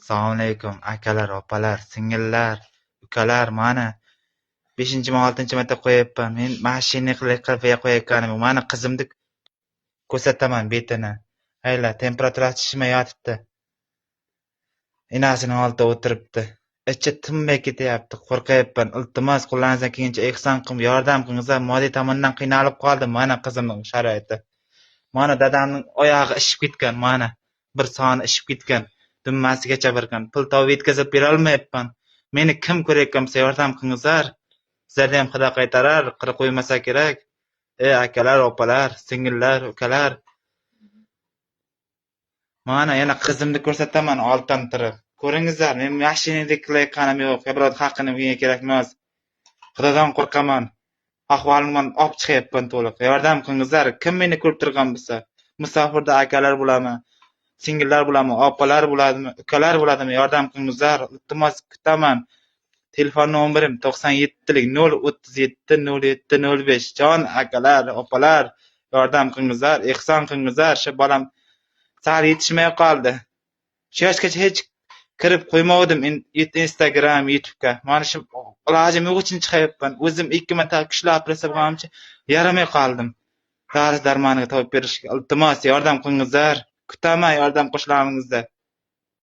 Assalomu alaykum, akalar, opalar, singillar, ukalar, mana 5-mi, 6-marta qo'yapman. Men mashina qilib qo'yayotganim, mana qizimni ko'rsataman betini. Hayla, temperaturasi tushmay yotibdi. Enasini oldida o'tiribdi. Ichi tinmay ketyapti, qo'rqyapman. Iltimos, qo'llaringizdan kelgancha ehson qilib, yordam qilingizlar. Moddiy tomondan qiynalib qoldim. Mana qizimning sharoiti. Mana dadamning oyog'i ishib ketgan, mana bir soni ishib ketgan. Dummasigacha birgan. Pul topib yetkazib berolmayapman. Meni kim ko'rayotgan bo'lsa yordam qilingizlar. Sizlarni ham Xudo qaytarar, qirib qo'ymasa kerak. Ey akalar, opalar, singillar, ukalar. Mana yana qizimni ko'rsataman oltin turib. Ko'ringizlar, men mashinada qilayotganim yo'q. Birovni haqqini menga kerak emas. Xudodan qo'rqaman. Ahvolimdan olib chiqyapman to'liq. Yordam qilingizlar. Kim meni ko'rib turgan bo'lsa, musofirda akalar bo'ladimi, singillar bo'ladimi, opalar bo'ladimi, ukalar bo'ladimi, yordam qilingizlar. Iltimos kutaman. Telefon nomerim 97 037 07 05. Jon akalar, opalar, yordam qilingizlar, ehson qilingizlar. Shu bolam sal yetishmay qoldi. Shu yoshgacha hech kirib qo'ymovdim Instagram, YouTube'ga. Mana shu ilojim yo'q uchun chiqyapman. O'zim 2 marta kuchli operatsiya bo'lganimcha yaramay qoldim. Dori darmoniga topib berishga iltimos yordam qilingizlar. Kutaman yordam qo'shlaringizda.